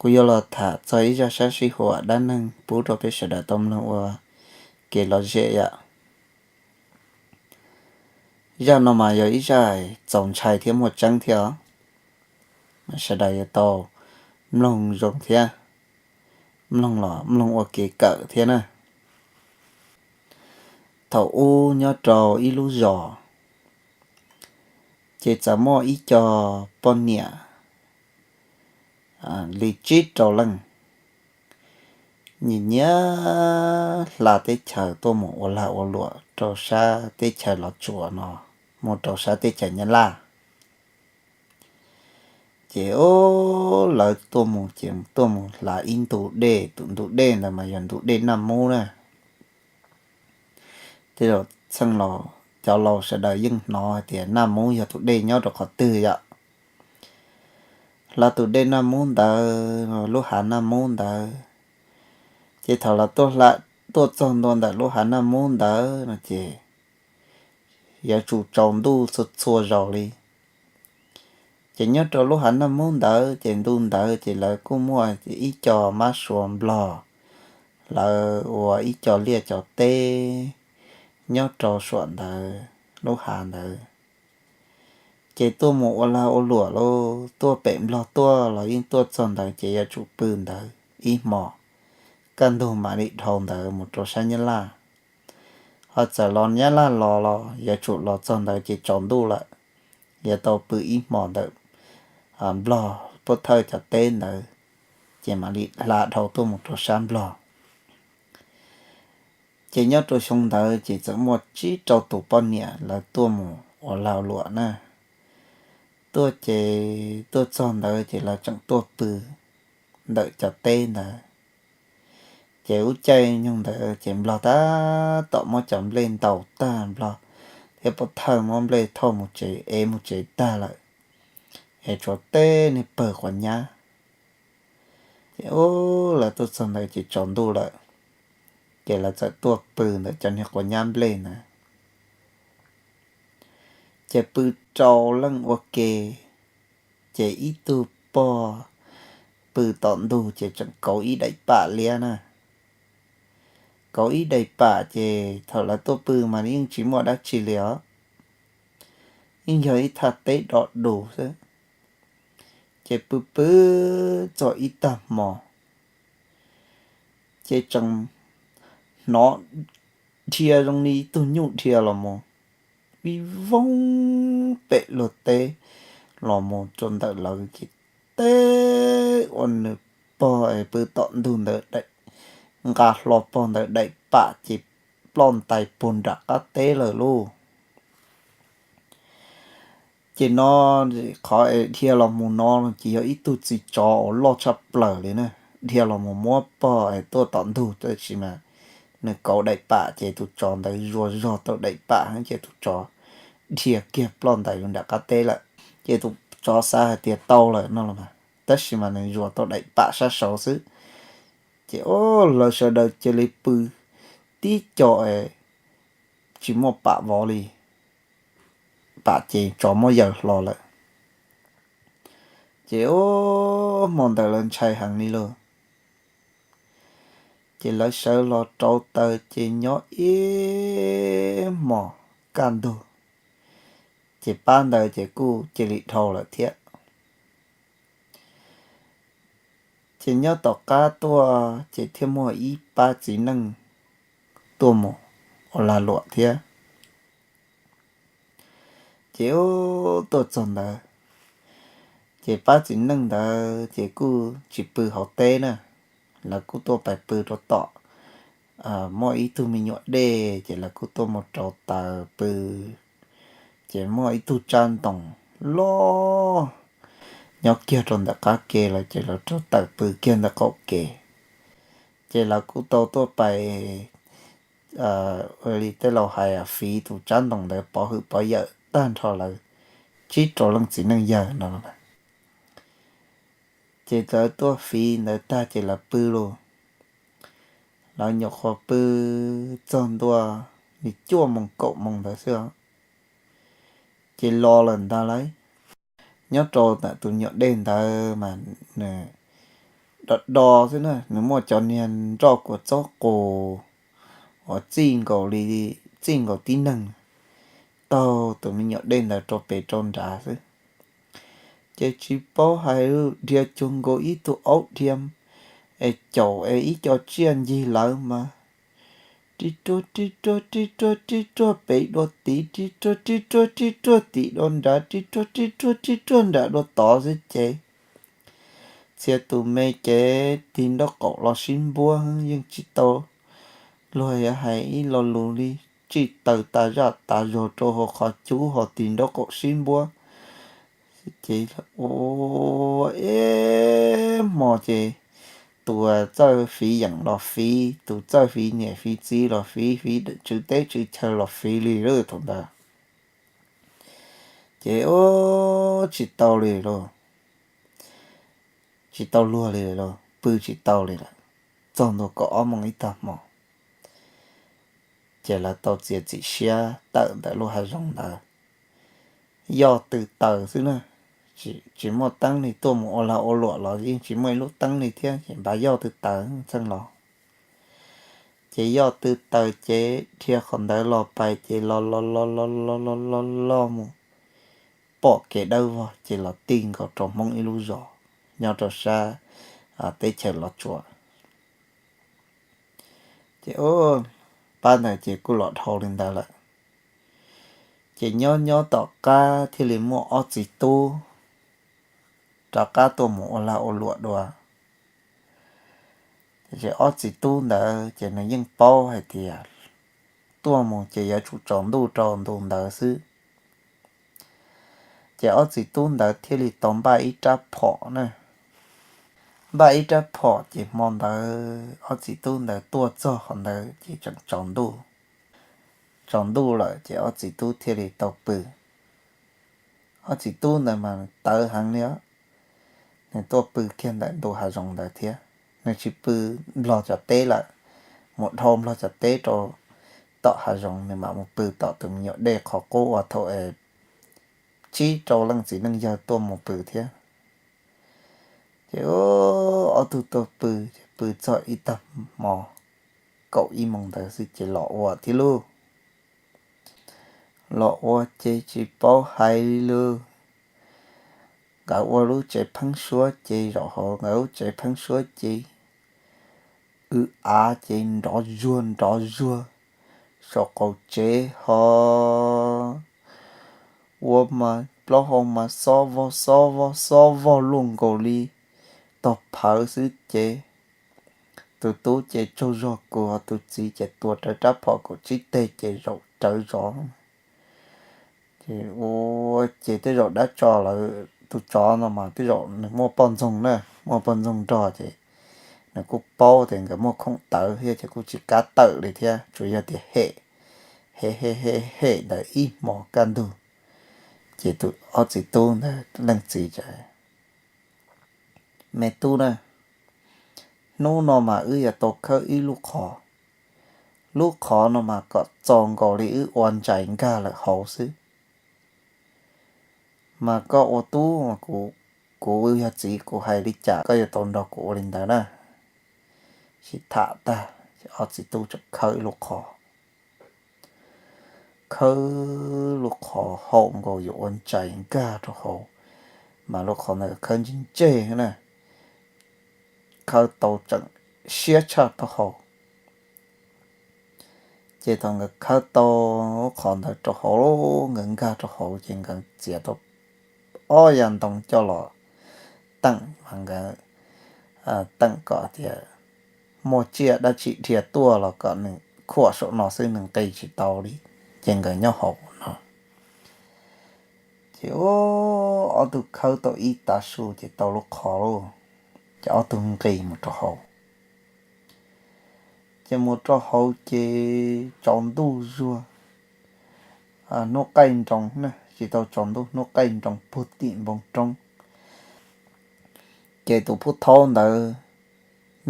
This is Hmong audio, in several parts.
Kuv yuav los tham txog ib zaj sab sij huam dab neeg pub rau peb sawv daws tau mloog ua kev lom zem yom. Zaj no mas yog ib zaj txaus ntshai thiab muaj tseeb thiab os. Sawv daws yuav tau mloog zoo thiab, mloog los mloog ua kev kawm thiab na. Thaum ub nyob rau ib lub zos, ces txawm muaj ib co poj niam li tsib rau leej nyiam nyiam hla teb chaws tuaj mus ua lag ua luam rau sab teb chaws Los Tsuas no mus rau sab teb chaws Nyab Laj. Ces lawv tuaj mus ces tuaj mus hla ib ntu dej, tus ntu dej ntawd mas yog ntu dej Naj Mub na. Tej zaum txheej los cov laus sawv daws yeej hnov hais tias Naj Mub yog tus dej nyob rau qhov twg yom. Hla tus dej Naj Mub ntawd, lub hav Naj Mub ntawd, ces thaum lawv tuaj txog ntua ntawm lub hav Naj Mub ntawd no ces yuav tsum tsaus ntuj txhua txhua zaus li. Ces nyob rau lub hav Naj Mub ntawd ces ntu ntawd ces lawv kuj muaj ib co mab sua Nplog, lawv ua ib co liaj co teb nyob rau saum ntawd lub hav ntawd. Ces tuaj mus ua lag ua luam los tuaj pem Nplog tuaj los yeej tuaj txog ntawd ces yuav tsum pw ntawd ib hmos, kaj ntug mam li dhau ntawd mus rau sab Nyab Laj. Ho txawm los Nyab Laj los los yuav tsum los txog ntawd ces tsaus ntuj lawm, yuav tau pw ib hmos ntawm Nplog pub thawj cov teb ntawd, ces mam li hla dhau tuaj mus rau sab Nplog. Ces nyob rau xyoo ntawd ces txawm muaj tsib rau tus poj niam lawv tuaj mus ua lag luam na. Tuaj ces tuaj txog ntawd ces lawv tseem tuaj pw ntawm cov teb ntawd. Ces ub caij nyoog ntawd ces Nplog tab tom muab cov nplej ntaus tag, Nplog thiab pub thawj muab nplej thauj mus tsev, ev mus tsev tag lawm, es tshuav tej niag pawg quav nyab. Ces ub lawv tuaj txog ntawd ces tsaus ntuj lawm, ces lawv txawm tuaj pw ntawm cov niag quav nyab nplej ntawd. Ces pw rau leej ua ke, ces ib tug pog pw tom ntug ces tseem kauv ib daim pam liab na. Kauv ib daim pam ces thaum lawv tuaj pw mas yeej tsis muaj dab tsi li os, yeej yog ib thaj teb do dus xwb. Ces pw pw txog ib tag hmo, ces tseem hnov dhia zoo li ib tug nyuj dhia los mus, vij voog pem luag teb los mus rau ntawm lawv ces teb ua nws pog es pw tom ntug ntawd, nqa hlo pog ntawd daim pam ces ploj ntais puag nram qab teb lawm lauj. Ces no qhov es dhia los mus no ces yog ib tug txiv tsov uas loj tshaj plaws li na, dhia los mus muab pog es tuaj tom ntug, tab sis mas nws kauv daim pam ces tus tsov ntawd zuas zog tau daim pam ces tus tsov dhia kiag ploj ntais nram qab teb lawm. Ces tus tsov xav hais tias tau lawm no los mas, tab sis mas nws zuas tau daim pam sab saud xwb. Ces o, lawv sawv daws cia li pw tib co es tsis muaj pam vov li, pam ces tsov muab yaws hlo lawm. Ces o, hmo ntawd lawv ntshai heev li lauj. Ces lawv sawv los rauv taws ces nyob ib hmos kaj ntug, ces pab ntawd ces kuj cia li dhau lawm thiab. Ces nyob tom qab tuaj ces thiaj muaj ib pab txiv neej tuaj mus ua lag luam thiab. Ces tuaj txog ntawd, ces pab txiv neej ntawd ces kuj tsis pw hauv teb na, lawv kuj tuaj pais pw rau tom, muaj ib tug me nyuam dej ces lawv kuj tuaj mus rauv taws pw. Ces muaj ib tug tsab ntoos loj nyob kiag rau ntawm qab ke lawm ces lawv rauv taws pw kiag ntawm qaum ke. Ces lawv kuj tau tuaj pais, ua li tej laus hais, fiv tus tsab ntoos ntawd pov hwm pov yawm tag nrho lawv tsib rau leej txiv neej yawg no. Ces lawv tuaj fiv ntawd tag ces lawv pw lauj. Lawv nyuam qhuav pw txog ntua li cuaj moos kaum moos ntawd xwb os, ces los lawm ntag lauj. Nyob rau ntawm tus nyuam dej ntawd mas nws do do xwb na, nws muaj cov niag nroj kua txob qus uas txij nkaus li, txij nkaus tib neeg, taug tus me nyuam dej ntawd rau pem rau nrad xwb. Ces tsis paub hais, dhia cuag nkaus ib tug aub dhia es caum es ib co tsiaj ncig lawv mas rib ruag rib ruag rib ruag rib ruag pem dua tid, rib ruag rib ruag rib ruag tim dua nrad, rib ruag rib ruag rib ruag nram dua tod xwb ces txhia tus me ces tig nraub qaum los sib npuab, yeej tsis tau luag yuav hais ib lo lus li, tsij taws tas zaj tas zog rau hauv qhov cub ho tig nraub qaum sib npuab. Ces ua ib hmo ces tus txawj fiv yeem los fiv, tus txawj fiv niam fiv txiv los fiv, fiv tswv teb tswv chaw los fiv li lawm thaum ntawd. Ces ua tsis tau li lauj, tsis tau luag li lauj, pw tsis tau li lawm. Txog ntua kaum ob moos ib tag hmo, ces lawv tau txiav txim siab tawm ntawm lub hav zoov ntawd. Yoj tw taws xwb na, tsis muaj teeb li, tuaj mus ua lag ua luam los yeej tsis muaj ib lub teeb li thiab, ces npaj yoj tw taws txheej los. Ces yoj tw taws ces dhia qhov ntawd los pais ces los los los los los los los mus pom kev dawb vog ces los tig nkaus rau Hmoob ib lub zos nyob rau sab teb chaws Los Tsuas. Ces pab ntawd ces kuj los dhau li ntawd lawm. Ces nyob nyob tom qab thiaj li muaj ob txiv tub rov qab tuaj mus ua lag ua luam dua. Ces ob txiv tub ntawd ces nws yeej paub hais tias tuaj mus ces yuav tsum tsaus ntuj rau ntu ntawd xwb. Ces ob txiv tub ntawd thiaj li tau npaj ib rab phom na. Npaj ib rab phom ces hmo ntawd ob txiv tub ntawd tuaj txog qhov ntawd ces tseem tsaus ntuj. Tsaus ntuj lawm ces ob txiv tub thiaj li tau pw. Ob txiv tub ntawd mas tawv heev li os, nws tuaj pw kiag ntawm ntu hav zoov ntawd thiab. Nws tsis pw nplog cov teb lawm, mus dhau nplog cov teb rau tom hav zoov, nws mam mus pw tom tus me nyuam dej qhov qub uas thaum es tsib rau leej txiv neej yawg tuaj mus pw thiab. Ces ob tug tuaj pw, ces pw txog ib tag hmo kaum ib moos ntawd xwb ces los ua thiab lauj. Los ua ces tsis paub hais li lauj. Nkawd ua lub tsev pheeb suab ces zaum hauv nkawd lub tsev pheeb suab ces w av ces nrov zuag nrov zuag saum qaum tsev ho ua mas plaub hau mas xob vog xob vog xob vog luaj nkaus li tog phawv xwb ces tus tub ces tsaug zog kws ho tus txiv ces tua rawv rab phom kaum tsib teg ces zaum rawv zov. Ces ua ces tej zaum dab tso lawm, tus tsov no mas tej zaum nws muaj poj ntxoog na, muaj poj ntxoog nrog ces nws kuj paub tias nkawd muaj khoom tawv thiab ces kuj tsis kam tawm li thiab, tsuas yog tias hem, hem hem hem hem ntawd ib hmos kaj ntug. Ces tus ob txiv tub ntawd leej txiv tias, me tub na, hnub no mas wb yuav tau khawb ib lub qhov. Lub qhov no mas kom txaus nkaus li wb ua ntsais nkag lawm hauv xwb. Mas koj ua tub, kuv yog txiv kuv hais li cas koj yuav tau nrog kuv ua li ntawd na. Sib tham tag, ob txiv tub tseem khawb ib lub qhov. Khawb lub qhov haum nkaus yuav ua ntsais nkag rau hauv, mas lub qhov ntawd khawb ntsej ntseg na, khawb tau tseem siab tshaj taub hau. Ces thaum nkawd khawb tau lub qhov ntawd rau hauv, nkawd nkag rau hauv ces nkawd txiav tau ob yav ntoo coj los teem, mas nkawd teem kom tias muaj tsiaj dab tsi dhia tuaj los kom nws khuam saum no xwb, nws nqis tsis tau li, ces nkawd nyob hauv no. Ces ob tug khawb tau ib tav su ces tau lub qhov lauj, ces ob tug nqis mus rau hauv. Ces mus rau hauv ces tsaus ntuj zuag, hnub qaij nroo na, tsis tau tsaus ntuj, hnub qaij nroo puag tim npoo roob. Ces tus phub thaub ntawd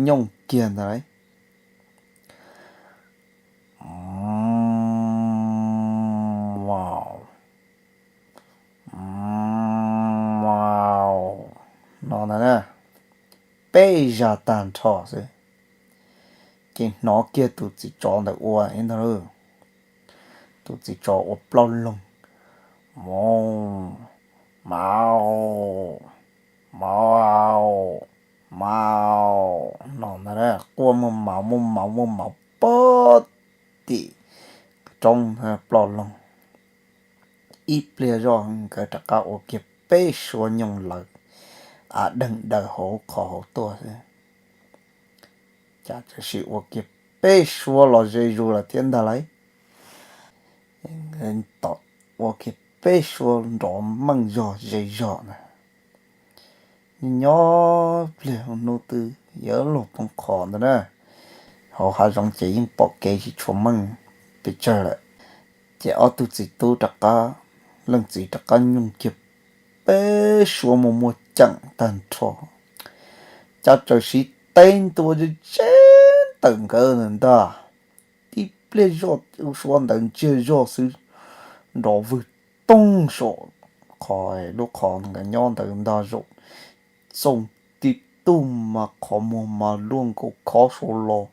nyooj kiag ntawd lawm. No ntag na, peb zaj tag nrho xwb. Ces hnov kiag tus txiv tsov ntawd ua ntag lauj. Tus txiv tsov ua plaub loog, mauv, mauv, mauv, mauv no ntag, quaj muaj mauv muaj mauv muaj mauv pog tim roob plaub loog. Ib pliag zoj nkawd rov qab ua kiag peb suab nyooj lawv, av deeg daws hauv qhov hauv tuaj xwb. Cas txawm sim ua kiag peb suab los ze zus lawm thiab ntag lauj. Tom ua kiag peb suab nrov meej zog ze zog na. Nyob pliag hnub twb yuav luag poob qho ntawd na. Hauv hav zoov ces yeej pom kev tsis tshua meej pes tsawg lawm. Ces ob tug txiv tub rov qab, leej txiv rov qab nyooj kiag peb suab muaj muaj ceem tag nrho. Cas txawm siv teb ntua ze ze ntawm nkawd ntag. Tib pliag zoj suab ntawd ntsiag zog xwb, nrov vwg toog saum qhov, lub qhov nkawd nyob ntawd ntag zaum, txoom tib tug mas qhov muag mas luaj nkaus khob saud los,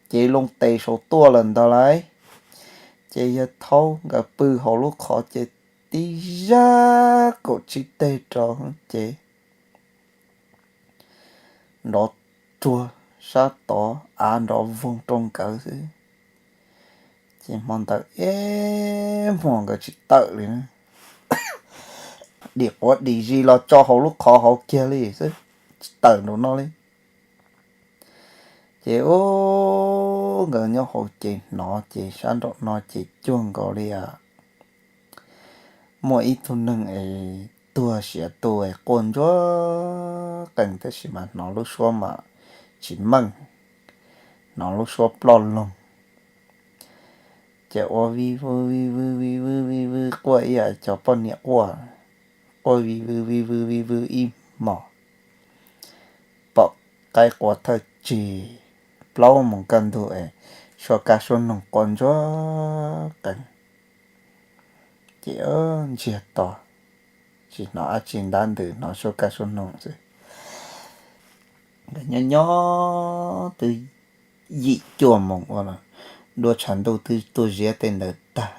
ces loo tes saud tuaj lawm ntag lauj. Ces yawg Thaub nkawd pw hauv lub qhov ces tib zaj kaum tsib teg rau ces nrov ruag sab tod av nrov voog rau nkawd xwb. Ces hmo ntawd ib hmos nkawd tsis tawm li na. Dim quav dim zis los tso hauv lub qhov hauv kiag li xwb, tsis tawm nraum no li. Ces ub, nkawd nyob hauv ces hnov ces sab nraum no ces cuag nkaus li muaj ib tug neeg es tuag siav tu es quaj ntsuag qees tab sis mas hnov lub suab mas tsis meej, hnov lub suab ploj loog. Ces ua vij vwj vij vwj vij vwj vij vwj quaj ib yam cov poj niam quaj, quaj vij vwj vij vwj vij vwj ib hmos, pom qaib qua thawj tsig, plaub moos kaj ntug es suab kab suab noog quaj ntsuag qees. Ces ntsiag to, tsis hnov dab tsi ntab ntws, hnov suab kab suab noog xwb. Nkawd nyob nyob twb yim cuaj moos ua dua tshav ntuj twb tuaj ziab tej ntawd tag.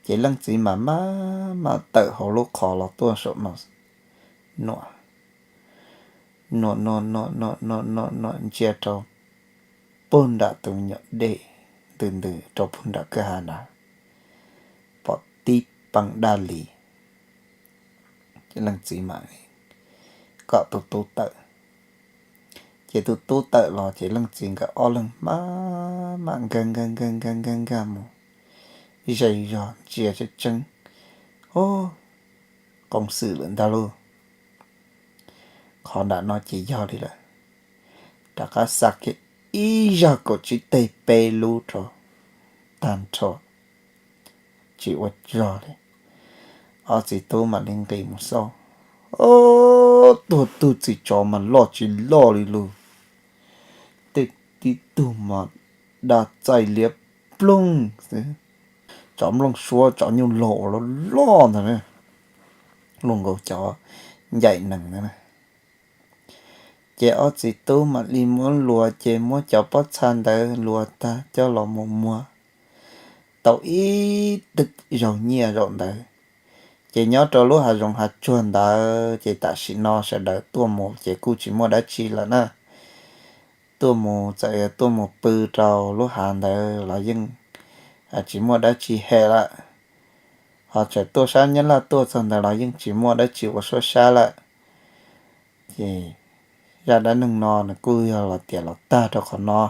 Ces leej txiv mam maj mam tawm hauv lub qhov los tuaj saum no, nuam nuam nuam nuam nuam nuam nuam ntsia rau puag nram tus me nyuam dej ntws ntws rau puag nram kwj ha na, pom tib pab dab li. Ces leej txiv mam kom tus tub tawm. Ces tus tub tawm los ces leej txiv nkawd ob leeg mam mam nkag nkag nkag nkag nkag nkag mus, zej zog ntsia tseeb tseeb, ub, qoob xwm lawm ntag lauj. Qhov nram no ces yog li lawm. Rov qab xa kiag ib zaj kaum tsib teg peb lub rau tag nrho, tsis ua zog li. Ob txiv tub mam li nqis mus xauj, ub, tuag tug txiv tsov mas loj tsis loj li lus, tej tib tug mas daj txaij liab ploog xwb, tsov nplooj suab tsov nyuj laug uas loj loj ntag na, luaj nkaus cov ncaim nees ntag na. Ces ob txiv tub mam li muab luas, ces muab cov pob txha ntawd luas tag coj los mus muag tau ib tw zaug nyiaj zaum ntawd. Ces nyob rau lub hav zoov hav tsuag ntawd ces tam sim no sawv daws tuaj mus ces kuj tsis muaj dab tsi lawm na. Tuaj mus txawm yog tuaj mus pw rau lub hav ntawd los yeej tsis muaj dab tsi hem lawm. Ho txawm tuaj sab Nyab Laj tuaj txog ntawd los yeej tsis muaj dab tsi ua suab sab lawm. Ces zaj dab neeg no nws kuj yog los tiav los tag rau qhov no.